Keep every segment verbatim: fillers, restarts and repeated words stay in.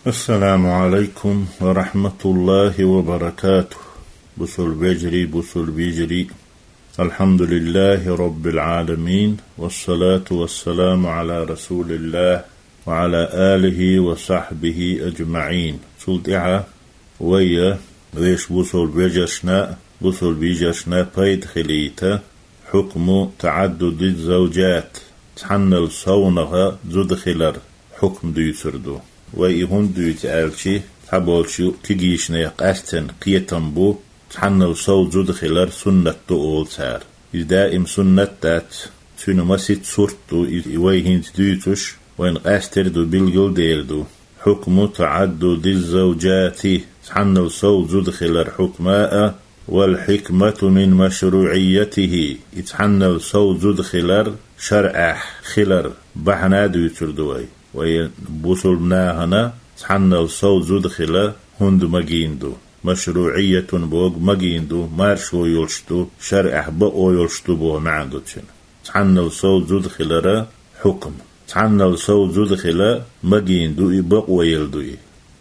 السلام عليكم ورحمة الله وبركاته. Бусалба вежарий, бусалба йижарий. الحمد لله رب العالمين، والصلاة والسلام على رسول الله وعلى آله وصحبه أجمعين. Цул тӀехьа вай, вешан бусалба вежаршна, бусалба йижаршна пайда хилийта, حكم تعدد الزوجات, цхьаннал совнаха зуда хилар хьукм дуьйцур ду. Вай и хӀунда дуьйцу аьлча, цхьаболчу кегийчу нехан къаьстина кхетам бу, цхьаннал сов зуда хилар суннат ду олу цара. Иза даим суннат дац, цуьнан масийтта сурт ду, и вай хӀинца дуьйцуш, вайна къаьстира ду, билгал а дер ду. حكم تعدد الزوجات, цхьаннал сов зуда хилар хьукма а, والحكمة من مشروعيته, и цхьаннал сов зуда хилар шарӀехь хилар бахьана а дуьйцур ду вай. Вай бусалба нахана цхьаннал сов зуда хила хӀунда магийна ду? مشروعية бохург магийна ду, маршо йолуш ду, шарӀехь бакъо йолуш ду боху маьӀна ду цуьнан. Цхьаннал сов зуда хилара хьукм. Цхьаннал сов зуда хила магийна ду и, бакъо елла ду и.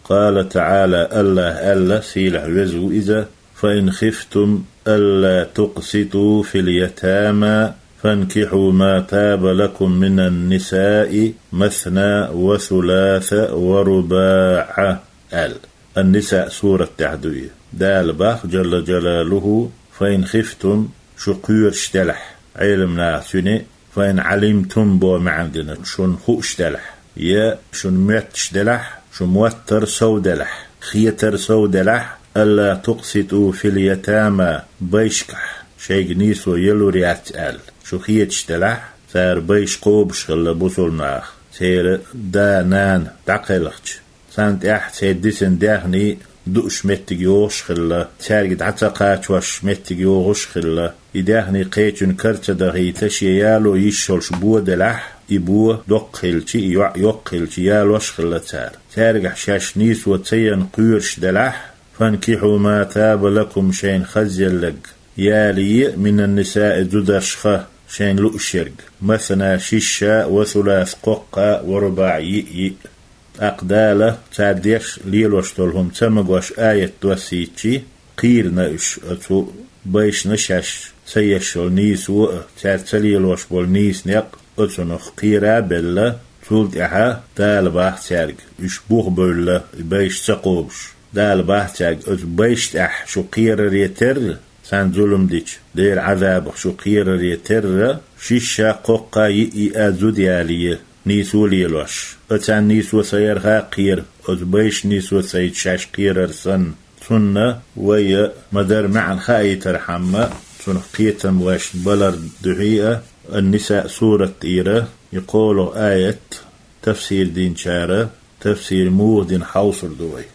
قال تعالى, АллахӀа аьлла, сийлахь веза ву иза: فإن خفتم ألا تقسطوا في اليتامى فانكحوا ما طاب لكم من النساء مثنى وثلاث ورباع, аьлла. Ан-Ниса сурат тӀехь ду и. Дала боху, Джалла Джалалуху: فإن خفتم, шу кхоьруш делахь, Ӏеламнаха цуьнан, فإن علمتم боху маьӀна дина, шуна хууш делахь, я шуна моьттуш делахь, шун моттар сов делахь, хетар сов делахь, ألا تقسطوا في اليتامى, байшкахь шайга нийсо елур яц аьлла, шу хеташ делахь, цара байш кхобуш хилла бусалба наха, церан да, нана дӀакхелхича. Царна тӀехь церан дисина даьхний дууш меттиг йогӀуш хилла, цаьрга дӀа ца кхачош меттиг йогӀуш хилла. И даьхний кхечуьнан кара ца дахийта, шен яло йиш йолуш бо делахь, и бо доккха хилча, и йоӀ йоккха хилча, ялош хилла цара. Цаьргахь шаьш нийсо ца ян кхоьруш делахь, فانكحوا ما طاب لكم, шайна хазъелларг ялае, من النساء зударшха, шайна лууш ерг, مثنى шишша, وثلاث кхоккха, ورباع йиъ-йиъ. ТӀаккха Дала цара деш лелош долу хӀума ца магош аят доссийчи, кхийрина уьш оцу байшна шаьш ца еш йолу нийсо а, цаьрца ца лелош болу нийса некъ а оцунах кхера а белла, цул тӀаьхьа Дала боху цаьрга, уьш бух бевлла, и байш ца кхобуш. Дала боху цаьрга, оцу байш тӀехь шу кхераре терра, царна зулам дича, Делан Ӏазабах шу кхераре терра, шишша, кхоккха, йиъ-йиъа зуда ялае, нийсо лелош. Оцарна нийсо ца ярах а кхера, оцу байшна нийсо ца йича шаьш кхерар санна. Цунна вай ма-дарра маьӀна хаийтархьама, цунах кхетам вайшна балар дуьхьа а, Ан-Ниса сурат тӀера и кхоалгӀа аят тафсир динчара тафсир муха дина хьовсур ду вай.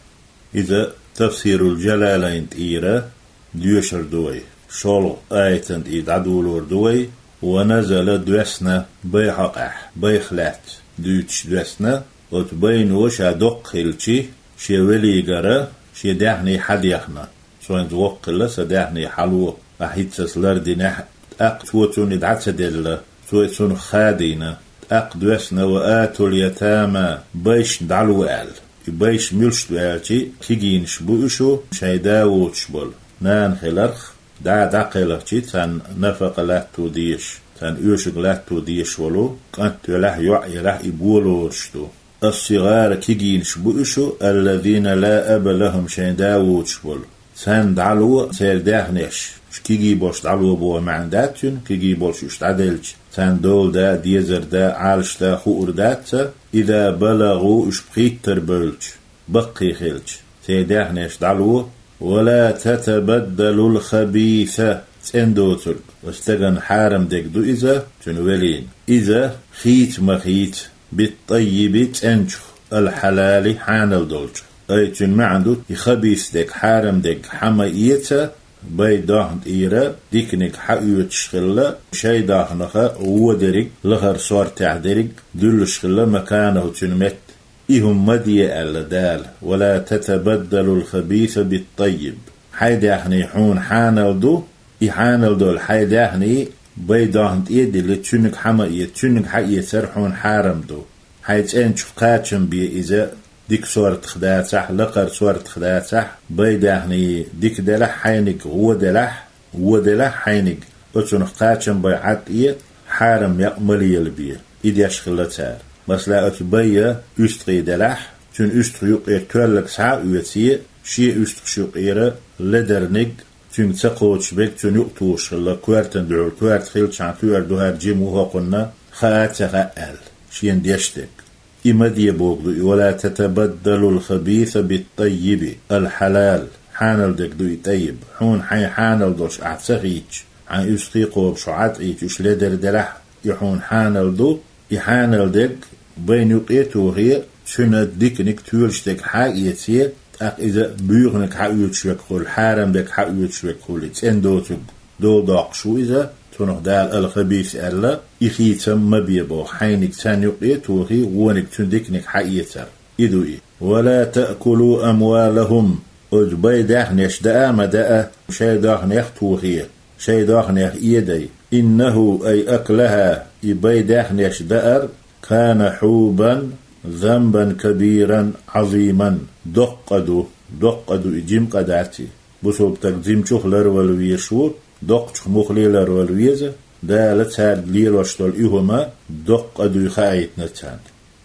Иза Тафсирул Джалалайн тӀера доьшур ду вай. ШолгӀа аятан тӀера дӀадолор ду вай: ونزل доьсна, бай хьокъехь, байх лаьцна дуьйцуш доьсна, оцу байно ша доккха хилчи, шен велигара шен даьхний хьадехна. Цо иза воккха хилла, сан даьхний хьало, ахь хӀинццалц лардинехь, тӀаккха цо цунна и дӀа ца делла, цо и цунах хадийна, тӀаккха доьсна: وآتوا اليتامى, байшна дӀало аьлла. И байш муьлш ду аьлчи, кегийнаш бу уьш, шайн да воцуш болу, нана хиларх, да дӀакхелхичи, царна нафакъа латто дезаш, царна оьшург латто дезаш волу кӀант велахь, йоӀ елахь, и бо лоруш ду. الصغار, кегийнаш бу уьш, الذين لا أب لهم, шайн да воцуш болу. Царна дӀало церан даьхнеш, уьш кегий болуш дӀало боху маьӀна дац цуьнан, кегий болуш уьш дӀаделча, царна дола да, дезар да, Ӏалаш да хуур дац цара, إذا بلغوا, уьш пхийттара бевлча, баккхий хилча, церан даьхнеш дӀало, ولا تتبدلوا الخبيث, цӀена доцург, оцу стагана хьарам дерг ду иза, цуьнан велийна. Иза хийца ма хийца, بالطيب, цӀеначух, الحلال, хьанал долчух. Ай, цуьнан маьӀна ду, и хабийс дерг, хьарам дерг хьа ма эца, бай дохна тӀера диканиг хьаоьцуш хилла, шайн дохнаха вон дерриг, лахара сортехь дерриг дуьллуш хилла, مكانه, цуьнан метта. И хӀума ма де аьлла Дала: ولا تتبدلوا الخبيث بالطيب. Хьайн даьхний хьуна хьанал ду, и хьанал долу хьайн даьхний бай дохна тӀе а дилла, цуьнниг хьа ма эца, цуьнниг хьаэцар хьуна хьарам ду. Хьайн цӀеначух кхачам бе иза, дика сортах дацахь, лакхара сортах дацахь, бай даьхний дика делахь хьайниг, гӀо делахь, во делахь хьайниг, оцунах кхачам бай Ӏад а, хьарам мекъ ма лелабе, и деш хилла цара. Масала, оцу бай уьстагӀий делахь, цуьнан уьстагӀа юкъера тоьлларг схьа а оьций, шен уьстагӀаш юкъера ледарниг, цуьнга ца кхочуш берг цуьнан юкъа тухуш хилла, коьртана дуьхьал, коьрта хилчахьана тоьар ду хӀара жима ву хӀокхунна, хаа а ца хаьа аьлла, шена деш дерг. И ма де бохург ду и, ولا تتبدلوا الخبيث بالطيب الحلال. Хьанал дерг ду и тӀаййиб. Хьуна хьайн хьанал долуш ахь ца хийцча, хьайн уьстагӀий кхобуш хьо Ӏад Ӏийча, уьш ледар делахь, и хьуна хьанал ду, и хьанал дерг байна юкъе а тухий, цуьнан диканиг, тоьлуш дерг хьа а эций, тӀаккха иза буьйханиг хьаоьцуш верг хуьлу, хьарам дерг хьаоьцуш верг хуьлу, и цӀена доцург дола доккхуш ву иза, цунах Дала алхабис аьлла, и хийцам ма бе боху, хьайниг царна юкъе а тухий, вониг цуьнан диканиг хьаэцар. И ду и. ولا تأكلوا أموالهم. Оцу бай даьхнеш даа а ма даа, шайн даьхнех а тухий, шайн даьхнех а эдай. إنه, أي أكلها, и бай даьхнеш даар, كان حوبا ذنبا كبيرا عظيما. Доккха къа ду, доккха къа ду, и жима къа дац и. Бусалба стаг жимачух ларвала везаш ву, доккхачух муххале ларвала веза, Дала цаьрга лелош долу и хӀума доккха къа дуй хаийтина царна.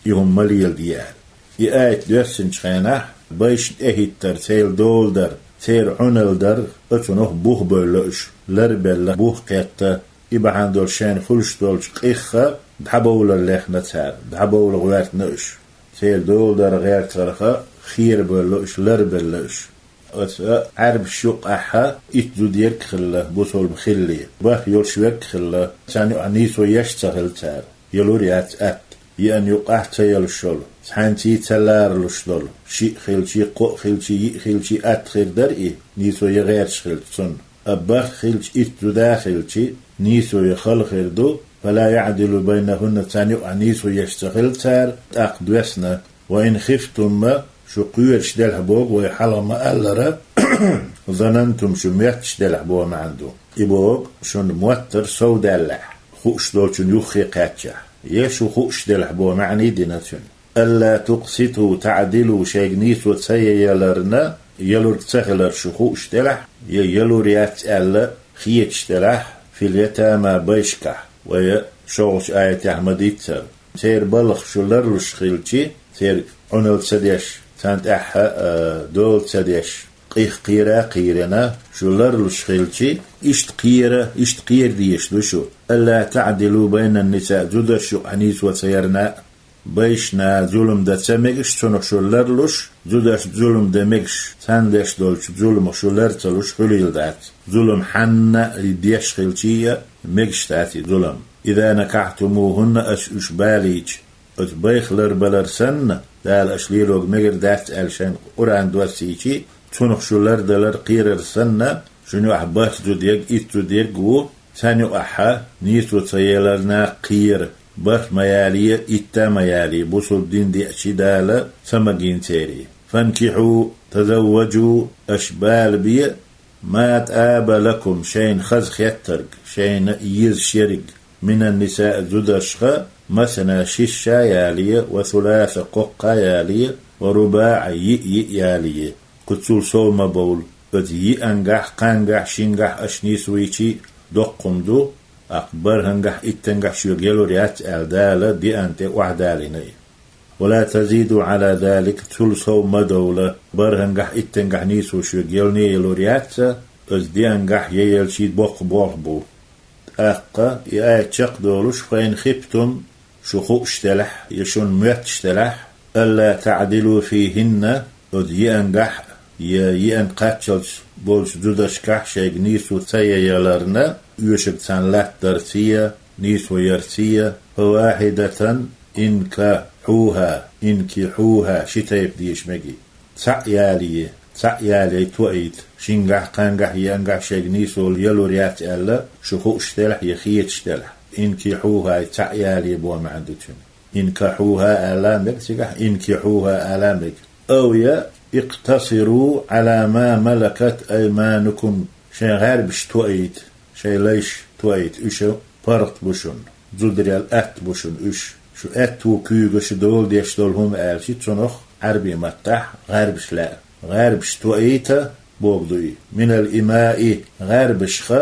И хӀума ма леладе аьлла. И аят доьссинчу хенахь, байшна тӀехӀиттар, церан дола дар, церан Ӏуналла дар, оцунах бух бевлла уьш, ларбелла, бух кхетта, и бахьана долуш шайна хуьлуш долчу къихха дӀабовлар лехна цара, дӀабовла гӀоьртина уьш. Церан дола дар гӀертарха хера бевлла уьш, ларбелла уьш. Оцу Ӏаьрбаш юкъахь итт зуда ерг хилла, бусалба хилли, бархӀ йолуш верг хилла, царна юкъахь нийсо еш ца хилла цара, ялур яц атта, еана юкъахь ца ялуш йолу, цхьаьнций ца ларалуш долу, шиъ хилчий, кхоъ хилчий, йиъ хилчий атта хир дара и, нийсо ян гӀерташ хилча цунна. Амма бархӀ хилча, итт зуда хилчий, нийсо ян хала хир ду, فلا يعدلوا بينهن, царна юкъахь нийсо еш ца хилла цара, тӀаккха доьссина, وإن خفتم, шу кхоьруш делахь боху вай хьалха ма-аллара, ظننتم, шу моьттуш делахь боху маьӀна ду. И боху, шуна моттар сов даьллехь, хууш долчунна юххе кхаьччехь. Я шу хууш делахь боху маьӀний дина цуьнан. ألا تقسطوا تعدلوا, шайга нийсо ца ян яларна, ялург ца хилар шу хууш делахь, я ялур яц аьлла хеташ делахь, في اليتامى, байшкахь, вай шолгӀачу аятехь ма-дийццара. Церан балхах шу ларлуш хилчий, церан Ӏуналла ца деш, царна тӀаьхьа, а, дола ца деш, къих кхера а кхийрина, шу ларлуш хилчий, иштта кхера, иштта кхера дезаш ду шу. ألا تعدلوا بين النساء, зударшна юкъахь нийсо ца ярна а. Байшна зулам дан ца мегаш, цунах шу ларлуш, зударшна зулам дан мегаш, царна деш долчу зуламах шу лар ца луш хуьлийла дац. Зулам хьанна а деш хилчий а, мегаш дац и зулам. إذا نكحتموهن, аша уьш балийча, оцу байх ларбалар санна, Дала аша лелорг мегар дац аьлла шайна Къуръан доссийчий, цунах шу лардалар кхерар санна, шуна юкъахь бархӀ зуда ерг, итт зуда ерг а ву, царна юкъахь нийсо ца яларна кхера, бархӀ ма ялий, итт а ма ялий, бусалба дин деъчий Дала ца магийна церий. فانكحوا, تزوجوا, аша бала бе, ما طاب لكم, шайна хаза хеттарг, шайна езаш ерриг, من النساء, зударшха, مثنى, шишша ялий, وثلاث, кхоккха ялий, ورباع, йиъ-йиъ ялий. Кху цул сов ма бовла, оцу йиъангахь, кхаьнгахь, шингахь аша нийсо йичий доккха хӀума ду, тӀаккха бархӀангахь, иттангахь шуьга ялур яц аьлла Дала деана тӀе охьадалийна и. ولا تزيدوا على ذلك, цул сов ма довла, бархӀангахь, иттангахь нийсо шуьга ялне ялур яц, оцу деангахь ян елчий боккха болх бу. ТӀаккха и аят чекхдолуш, فإن خفتم, шу хууш делахь, я шуна моьттуш делахь, ألا تعدلوا فيهن, оцу еангахь, я еана кхаччалц болчу зударшкахь шайга нийсо ца ян яларна, оьшург царна латтадарций, нийсо ярций, فواحدة انكحوها, انكحوها, ши тайпа деша мегий. Цхьаъ ялий, цхьаъ ялий тоийта, шингахь, кхаьнгахь, еангахь шайга нийсо ялур яц аьлла, шу хууш делахь я хеташ делахь. انكحوها, цхьаъ ялий боху маьӀна ду цуьнан. انكحوها ала а мега цигахь, انكحوها ала а мега. أو, я, اقتصروا على ما ملكت أيمانكم, шайн гӀарбаш тоийта, шайн лайш тоийта, уьш паргӀат бу шуна, зударел атта бу шуна уьш. Шу аьтту куьйгаш дола деш долу хӀума аьлчи, цунах Ӏарбий маттахь гӀарбаш лаьа. ГӀарбаш тоийта боху ду и. Минал имаи, гӀарбашха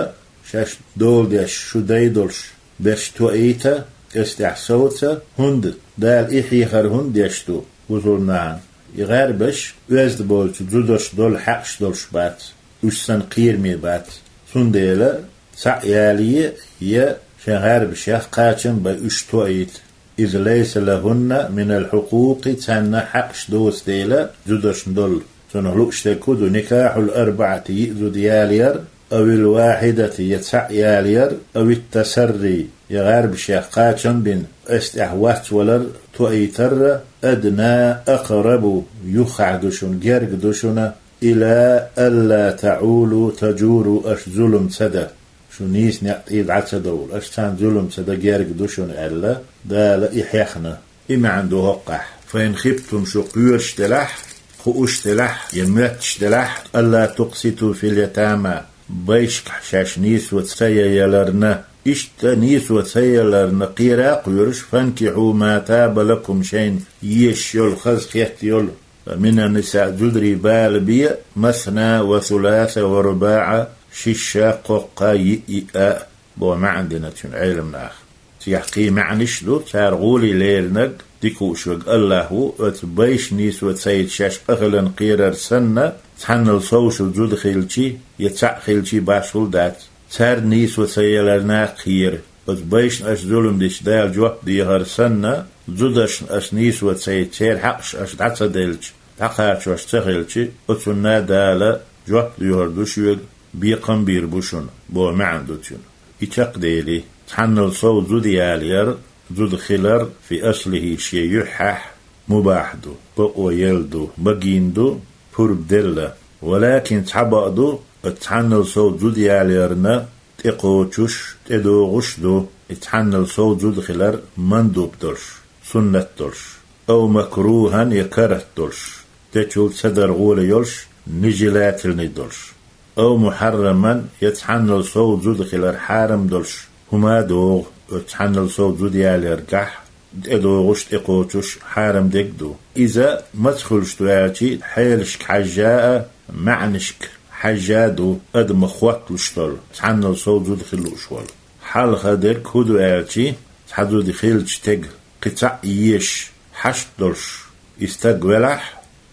шаьш дола деш, шу дай долуш, берш тоийта, кӀестехь совца, хӀунда Дала и хьехар хӀунда деш ду, бусулба нахана. И гӀарбаш оьзда болчу зудаш долу хьаькъаш долуш бац, уьш санна кхераме бац. Цундела цхьаъ ялае, я шайн гӀарбашех кхачам бан уьш тоийта. Иза лайса лахӀунна минал хьукъукъи, царна хьаькъаш доцу дела, зудашна долу. Цунах лууш дерг хӀун ду: никахьул арбаӀати, йиъ зуда ялаяр, авил вахьидати, я цхьаъ ялаяр, авит тасарри, я гӀарбашех кхачам бина, эс тӀехь вацвалар, тоийтарра, адна, акърабу, юххехь ду шуна, герга ду шуна, ила алла таӀулу, тажуру, аша зулам ца дан. Шу нийса некъ тӀера дӀа ца довла, аша царна зулам ца дан герга ду шуна аьлла, Дала и хьехна. И маьӀна ду хӀокхахь: фа ин хифтум, шу кхоьруш делахь, хууш делахь, я моьттуш делахь, алла тукъситу фил ятама, байшка шаьш нийсо ца ян яларна. Иштта нийсо ца ян яларна кхера а кхоьруш, фанкихьу ма таба лакум, шайна езаш йолу, хазахетта йолу, минан ниса, зударий бала бе, масна ва суласа ва рубаӀа, шишша, кхоккха, йиъ-йиъа, боху маьӀна дина цуьнан Ӏеламнаха. Цигахь кхин маьӀнаш а ду, цара гӀоле леринарг, дика хууш верг АллахӀ ву, оцу байшна нийсо ца йита шаьш къахиларна кхерар санна, цхьаннал сов шу зуда хилчи, я цхьаъ хилчи башхалла дац. Царна нийсо ца яларна кхера. Оцу байшна аша зулам дича Дала жоп дехар санна, зудашна аша нийсо ца йита, церан хьакъаш аша дӀа ца делча, дӀакхачош ца хилчи, оцунна Дала жоп доьхур ду шуьга, бекхам бийр бу шуна, боху маьӀна ду цуьнан. И чекхдели, цхьаннал сов зуда ялаяр, зуда хилар, фи аслихӀи, шен юьххьехь, мубахь ду, бакъо елла ду, магийна ду, пурба делла. Валакин цхьа бакъ ду, оцу цхьаннал сов зуда ялаярна тӀекхочуш, тӀедогӀуш ду, и цхьаннал сов зуда хилар мандуб долуш, суннат долуш, ав макрухӀан, я карахӀат долуш, дечул ца дар гӀоле йолуш, нежелательный долуш, ав мухьарраман, я цхьаннал сов зуда хилар хьарам долуш, хӀума а догӀу, оцу цхьаннал сов зуда ялаяргахь, тӀедогӀуш, тӀекхочуш хьарам дерг а ду. Иза маца хуьлуш ду аьлчи, хьелашка хьаьжжа а, маьӀнашка хьаьжжа а ду, адамах хотталуш долу, цхьаннал сов зуда хила лууш волу. Хьалха дерг хӀун ду аьлчи, цхьа зуда хилча стеган кхин цхьаъ езаш, хьашт долуш и стаг велахь,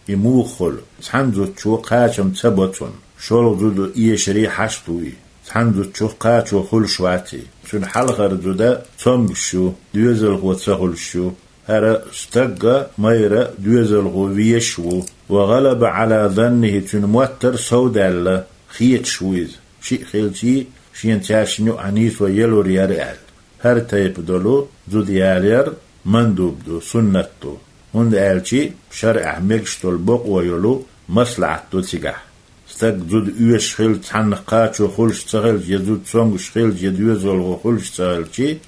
и муха хуьлу, цхьана зудчо кхачам ца бо цунна, шолгӀа зуда эшаре хьашт ву и, цхьана зудчух кхачо хуьлуш вац и. Цуьнан хьалхара зуда цомгуш ю, доьзалхо ца хуьлуш ю, хӀара стаг а, майра а доьзалхо везаш а ву. Ва гӀалаба Ӏала заннихӀи, цуьнан моттар сов даьлла, хеташ ву иза, шиъ хилчий, шена цаьршинна юкъахь нийсо ялур яра аьлла. ХӀара тайпа долу зуда ялаяр мандуб ду, суннат ду, хӀунда аьлчи шарӀехь мегаш долу бакъо йолу маслахьат ду цигахь. Стаг зуда оьшуш хилча, цхьаннах кхачо хуьлуш ца хилча, я зуда цомгуш хилча, я доьзалхо хуьлуш ца хилчи,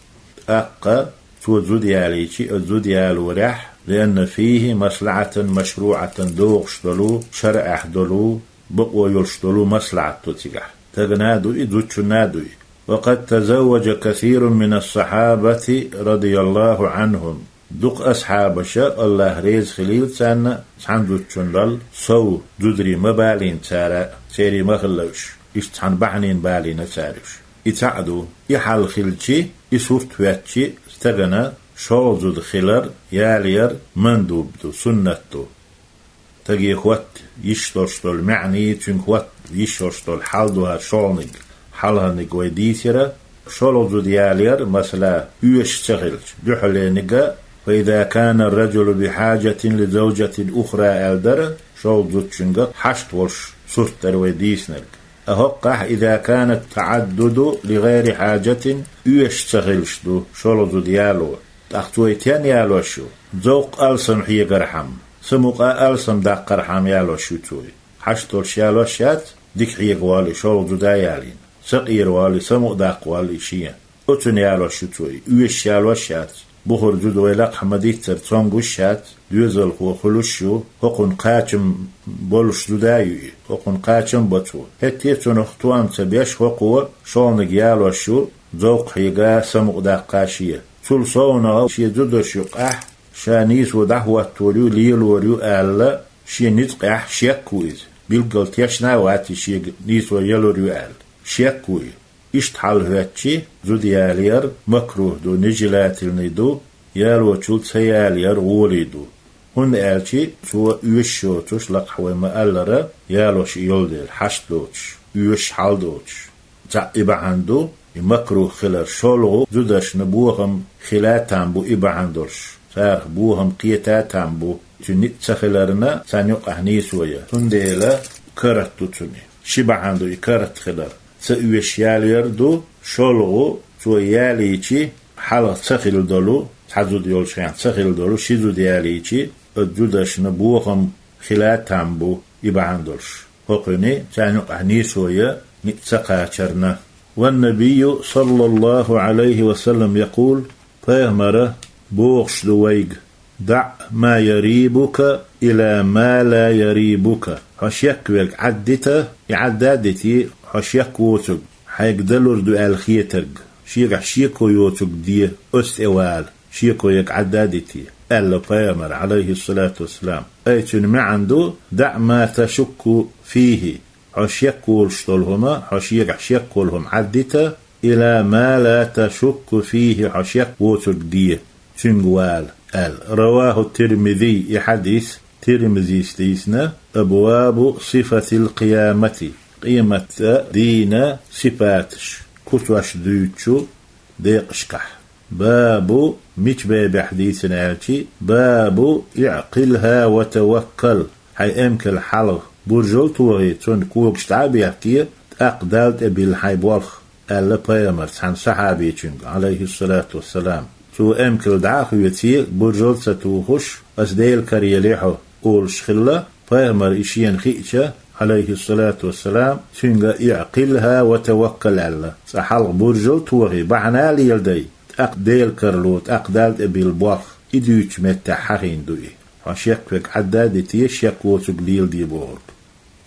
тӀаккха цо зуда ялийчи, оцу зуда ялорехь, лианна фийхӀи маслахьатан машруӀатан, догӀуш долу, шарӀехь долу, бакъо йолуш долу маслахьат ду цигахь. Стагана а ду и, зудчунна а ду и. Ва къад тазавважа касирун минас-сахьабати радияллахӀу ӀанхӀум. Дукха асхьабаша, АллахӀ реза хилийла царна, цхьана зудчунал сов зударий ма балийна цара, церий ма хилла уьш, иштта цхьана бахьанина балийна цара уьш. И цхьаъ ду, и хьал хилчи, и сурт хӀоьттичи, стагана шолгӀа зуда хилар, ялаяр мандуб ду, суннат ду. Стаге хӀотта йиш йолуш долу маьӀний, цуьнга хӀотта йиш йолуш долу хьал ду хӀара шолгӀаниг, хьалхарниг вай дийцира. ШолгӀа зуда ялаяр, масала, оьшуш ца хилча, дуьхьалдерниг а, фа иза кана ар-раджулу бихьаджатин ли завджатин ухра аьлла дара, шолгӀа зудчуьнга хьашт волуш сурт дара вай дийцинарг. А хӀокхахь, иза кана ат-таӀаддуду ли гӀайри хьаджатин, оьшуш ца хилча ду шолгӀа зуда яло. ТӀаккха цо и стенна ялош ю? Зовкх алсам хьегархьама, самукъа алсам даккхархьама ялош ю цо и. Хьашт долуш ялош яц, дика хьегаволу и, шолгӀа зуда а ялийна, сакъера волу и, самукъа даккха волу и шен. Оцунна ялош ю цо и, оьшуш ялош яц. Бухара зуда вай лакхахь ма-дийццара цомгуш а яц, доьзалхо хуьлуш а ю, хӀокхунна кхачам болуш зуда а ю и, хӀокхунна кхачам а бо цо. ХӀетте а цунах тоам ца беш, хӀокхо шолгӀаниг ялош ю, зовкх хьега, самукъа даккха шен. Цул совнаха шен зудаш юкъахь ша нийсо дӀахӀоттор ю, лелор ю аьлла, шен ницкъехь шек ву иза. Билггал тешна а вац и шега нийсо ялур ю аьлла. Шек ву и. Иштта хьал хӀоьттичи, зуда ялаяр макрухӀ ду, нежелательный ду, ялочул ца ялаяр гӀоле ду. ХӀунда аьлча цо оьшуш йоцуш, лакхахь вай ма-аллара, ялош и йолу дела, хьашт доцуш, оьшуш хьал доцуш. Цхьаъ и бахьана ду, и макрухӀ хилар, шолгӀа зударшна бохам хила там бу и бахьана долуш, царах бохам кхета там бу, цуьнан ницкъ ца хиларна, царна юкъахь нийсо ян. Цундела карахӀат ду цуьнан. Ши бахьана ду и карахӀат хилар. Ца оьшуш ялаяр ду, шолгӀа цо ялийчи, хьалха ца хилла долу, цхьа зуда йолчу хенахь ца хилла долу ши зуда ялийчи, оцу зударшна бохам хила там бу и бахьана долуш. ХӀокхуьнан царна юкъахь нийсо ян ницкъ ца кхачарна. والنبي صلى الله عليه وسلم يقول, пайхамара бохуш ду вайга: دع ما يريبك إلى ما لا يريبك. Хьо шек верг Ӏаддита, и Ӏадда а дитий, хьо шек воцург, хьайга далур ду аьлла хетарг, шегахь шеко йоцург де, оцу тӀе вала, шеко ерг Ӏадда а дитий, аьлла пайхамара, Ӏалайхиссалату вассалам. Ай цуьнан маьӀна ду: دع ما تشك فيه. Хьо шек волуш долу хӀума, хьо шегахь шек волу хӀума Ӏаддита, إلى ما لا تشك فيه, хьо шек воцург де, цуьнга вала, аьлла. رواه الترمذي, и хьадис Тирмизис дийцина, أبواب صفة القيامة, къематан дийнан сипаташ, куцаш дуьйцучу декъашкахь. باب, мича бабехь дийцина аьлчи, باب اعقلها وتوكل. Хьайн эмкал хьалха буржал тохий, цунна когаш дӀа а бехке, тӀаккха Далла тӀе билла хьайн болх, аьлла пайхамара цхьана сахьабичуьнга, Ӏалайхиссалату вассалам. Цо эмкал дӀа а хоьций, буржал ца тухуш, ас Делан кара елий хьо, олуш хилла, пайхамара и шена хиъча, Ӏалайхиссалату вассалам, цуьнга اعقلها وتوكل аьлла. Цкъа хьалха буржал тохий, бахьана а леладай, тӀаккха Делан кара ло, тӀаккха Далла тӀе билла болх, и дуьйцучу меттехь хьахийна ду и. Хьо шек верг Ӏадда а дитий, шек воцург леладе бохург.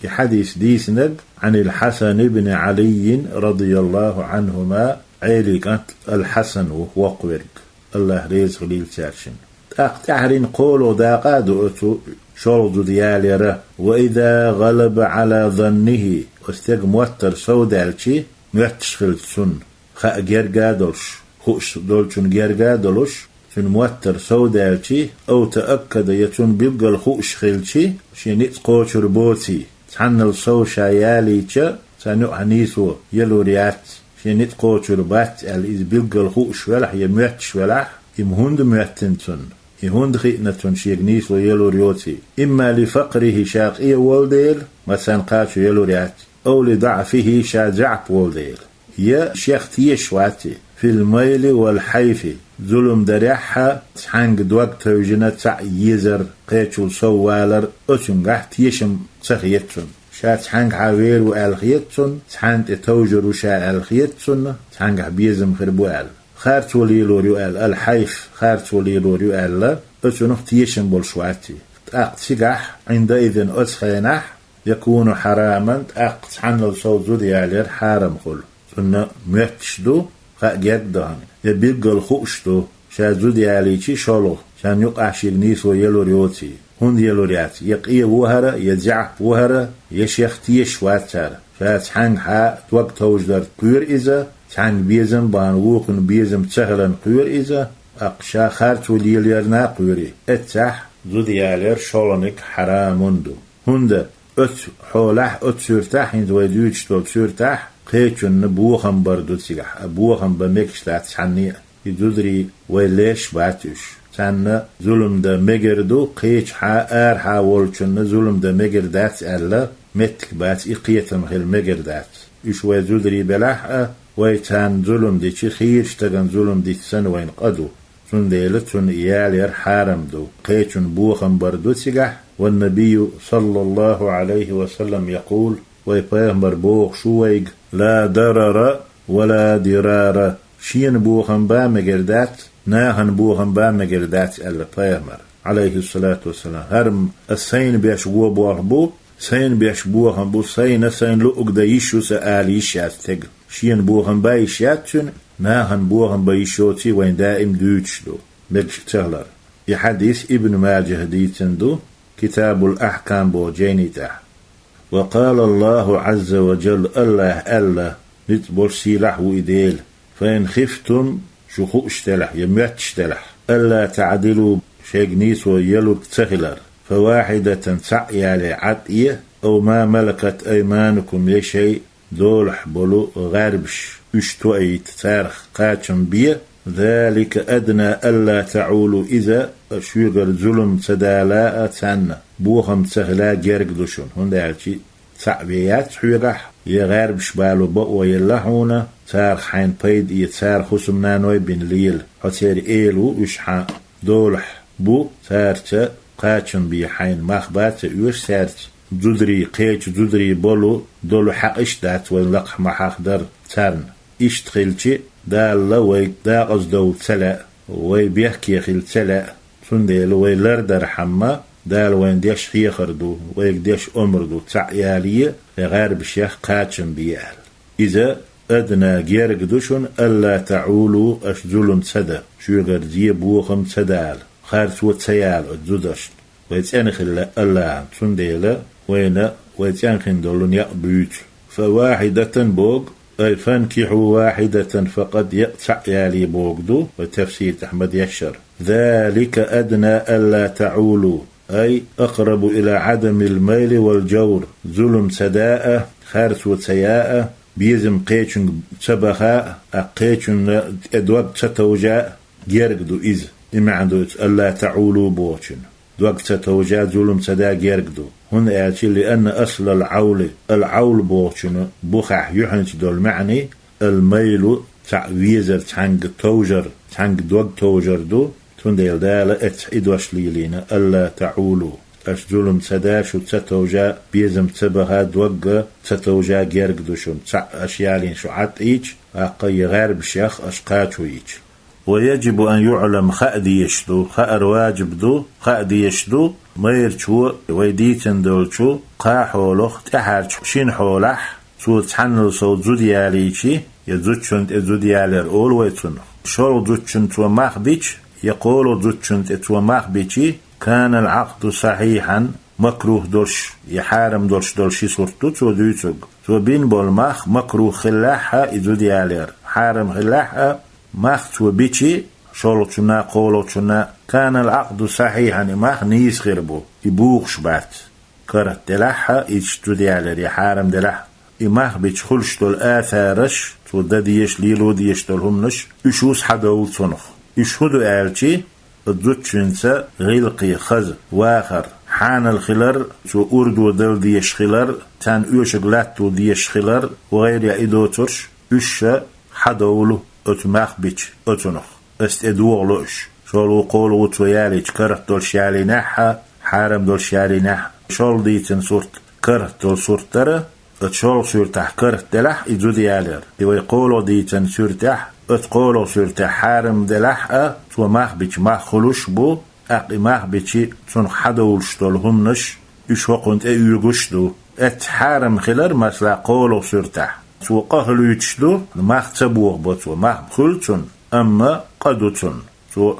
И хьадис дийцинарг عن الحسن بن علي رضي الله عنهما, Ӏелин кӀант Ал-Хьасан ву воккхаверг, АллахӀ реза хуьлийла цаьршинна. ТӀаккха тӀаьхьарниг кхоалгӀа дакъа а ду оцу шолгӀа зуда ялаяра: وإذا غلب على ظنه, оцу стеган моттар совдаьлчи, моьттуш хилча цунна, хаа герга а долуш, хууш долчун герга а долуш, цуьнан моттар совдаьлчи, أو تأكد, я цунна билггал хууш хилчи, шен ницкъ кхочур боций, цхьаннал сов ша ялийча, царна юкъахь нийсо ялур яц, шен ницкъ кхочур бац аьлла, иза билггал хууш велахь я моьттуш велахь, и ма хӀунда моьттина цунна, и хӀунда хиъна цунна шега нийсо ялур йоций, إما لفقره, ша къе волу дела, массарна кхачо ялур яц, أو لضعفه, ша заьӀап волу дела. Я шех тешаш вац и, في الميل والحيف, зулам дарехь а, цхьаьнга дог тевжина цхьаъ езар, кхечул сов валар, оцуьнгахь тешам ца хета цунна. Ша цхьаьнгахьа вер ву аьлла хета цунна, цхьанна тӀе товжур ву ша аьлла хета цунна, цхьаьнгахь безам хир бу аьлла. Харцо лелор ю аьлла, ал-хьайф, харцо лелор ю аьлла, оцунах тешам болуш вац и. ТӀаккха цигахь, عندئذ, оцу хенахь, يكون حراما, тӀаккха цхьаннал сов зуда ялаяр хьарам хуьлу. Цунна моьттуш ду, хаа герга ду хьуна, я билггал хууш ду, ша зуда ялийчи шолгӀа, шен юкъахь шега нийсо ялур йоций, хӀунда ялур яц, я къе ву хӀара, я заьӀап ву хӀара, я шех тешаш вац хӀара. Ша цхьаьнгахьа дог товжадар кхоьру иза, цхьаьнга безам бахьана вукхунна безам ца хиларна кхоьру иза, тӀаккха ша харцо лелаярна а кхоьру и. Эццахь зуда ялаяр шолгӀаниг хьарамун ду. ХӀунда оцу хьолахь, оцу суьртахь, хӀинца вай дуьйцуш долу суьртахь, кхечунна бохам бар ду цигахь, а бохам бан мегаш дац цхьанне а. И зударий вай леш бац уьш. Царна зулам дан мегар ду, кхечахьа арахьа волчунна зулам дан мегар дац аьлла, меттиг бац, и кхетам хила мегар дац. Уьш вай зударий белахь а, вай царна зулам дичи, хийра стагана зулам дича санна вайна къа ду. Цундела цунна ялаяр хьарам ду, кхечунна бохам бар ду цигахь, والنبي صلى الله عليه وسلم يقول, вай пайхамар бохуш ву вайга: لا ضرر ولا ضرار, шена бохам бан мегар дац, нахана бохам бан мегар дац, аьлла пайхамар, Ӏалайхиссалату вассалам. ХӀара м-, ас сайна беш вон болх бу, сайна беш бохам бу, сайна, сайна луъург дан йиш ю сан ала йиш яц стеган. Шена бохам бан йиш яц цуьнан, нахана бохам бан йиш йоций вайна даим дуьйцуш ду, мегаш ца хилар. И хьадис Ибн Маджахь дийцина ду, Китабул Ахкам боху жайни тӀехь. وقال الله عز وجل, АллахӀа аьлла, ницкъ болуш сийлахь ву и Дела: فإن خفتم, шу хууш делахь я моьттуш делахь, ألا تعدلوا, шайга нийсо ялург ца хилар, فواحدة, цхьаъ яле Ӏад, أو ما ملكت أيمانكم, я шайн долахь болу гӀарбаш, уьш тоийта, царах кхачам бе, ذلك أدنى ألا تعولوا, иза шуьгара зулам ца дала а, царна бохам ца хила герга ду шуна, хӀунда аьлча цхьаъ вен яц хьоьгахь, я гӀарбаш бало бакъо елла хьуна, царах хьайна пайда эца, цара хӀусамнаной бина лела, хьо церан эла ву, уьш хьан долахь бу, цаьрца кхачам бе хьайна мах бан ца оьшу цаьрца, зударий, кхечу зударий болу долу хьакъ иштта дац вайн лакхахь махьах дар царна. Иштта хилча, Дала вайга дакъаза довла ца лаьа, вай бехке хила ца лаьа, цундела вай лардархьама, Дала вайна деш хьехар ду, вайга деш омра ду, цхьаъ яле, я гӀарбашех кхачам бе аьлла. Иза أدنى, герга ду шуна, ألا تعولوا, аша зулам ца дан, шуьгара зе, бохам ца дала, харцо ца яла оцу зударшна. Вай цӀена хилла АллахӀана, цундела вайна вай цӀена хин долу некъ буьйцу. فواحدة боху, أي فانكحوا واحدة فقط, я цхьаъ яле боху ду, вай тафсир тӀехь ма-дешшара. ذلك أدنى ألا تعولوا, أي أقرب إلى عدم الميل والجور, зулам ца даа, харцо ца яа, безам кхечуьнга ца баха а, кхечунна тӀе дог ца товжа а, герга ду иза. И маьӀна ду оцу ألا تعولوا бохучун. Дог ца товжа, зулам ца даа герга ду. ХӀунда аьлча, لأن أصل العول, العول бохучун бухахь юьхьанца долу маьӀна, الميل, цхьаъ везар, цхьаьнга товжар, цхьаьнга дог товжар ду, цундела Дала эцхьа и дош лелийна, ألا تعولوا. Аша зулам ца даа, шу ца товжа, безам ца баха, догга ца товжа герга ду шуна, цхьаъ аша ялийна шу Ӏад ийча, тӀаккха я гӀарбашех аша кхачо йича. ويجب أن يعلم, хаа дезаш ду, хаар важиб ду, хаа дезаш ду, майрачо вай дийцина долчу кхаа хьолах тӀаьхьарчу шина хьолахь, цо цхьаннал сов зуда ялийча, я зудчунна тӀе зуда ялар олу вай цунах. ШолгӀа зудчунна цо мах бича, я кхоалгӀа зудчунна тӀе цо мах бича, كان العقد صحيحا, макрух долуш, я хьарам долуш долу ши сурт ду цо дуьйцург. Цо бина болу мах макрух хиллехь а и зуда ялар, хьарам хиллехь а, мах цо бича, шолгӀачунна, кхоалгӀачунна, كان العقد صحيحا, и мах нийса хир бу, и бухуш бац. Карахь делахь а, иштта зуда ялар, я хьарам делахь а, и мах бича хуьлуш долу асараш, цо дан дезаш, лело дезаш долу хӀуманаш, уьш ву схьадовла цунах. Уьш хӀун ду аьлча, зудчуьнца гӀиллакхе хаза вахар, хьанал хилар, цо урдо дала дезаш хилар, царна оьшург латто дезаш хилар, вагӀайра и доцурш, уьш ша схьадовла оцу мах бича оцунах. Ас тӀе догӀу ло уьш. ШолгӀа, кхоалгӀа цо ялийча, карахь долуш ялийнехь а, хьарам долуш ялийнехь а, шолгӀа дийцина сурт карахь долу сурт дара, оцу шолгӀа суьртахь карахь делахь а и зуда ялар. И вай кхоалгӀа дийцина суьртехь, оцу кхоалгӀа суьртехь хьарам делахь а, цо мах бича мах хуьлуш бу, тӀаккха и мах бича цунах схьадовлуш долу хӀуманаш, уьш хӀокхунна тӀе оьгуш а ду. Эццахь хьарам хилар, масала, кхоалгӀа суьртехь, цо къа хуьлуьйтуш ду, мах ца бохабо цо, мах хуьлу цунна, амма къа ду цунна. Цо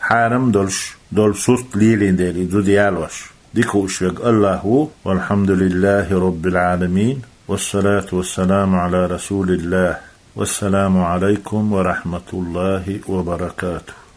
хьарам долуш долу сурт лелийна дела и зуда ялош. Дика хууш верг АллахӀ ву. والحمد لله رب العالمين. والصلاة والسلام على رسول الله. والسلام عليكم ورحمة الله وبركاته.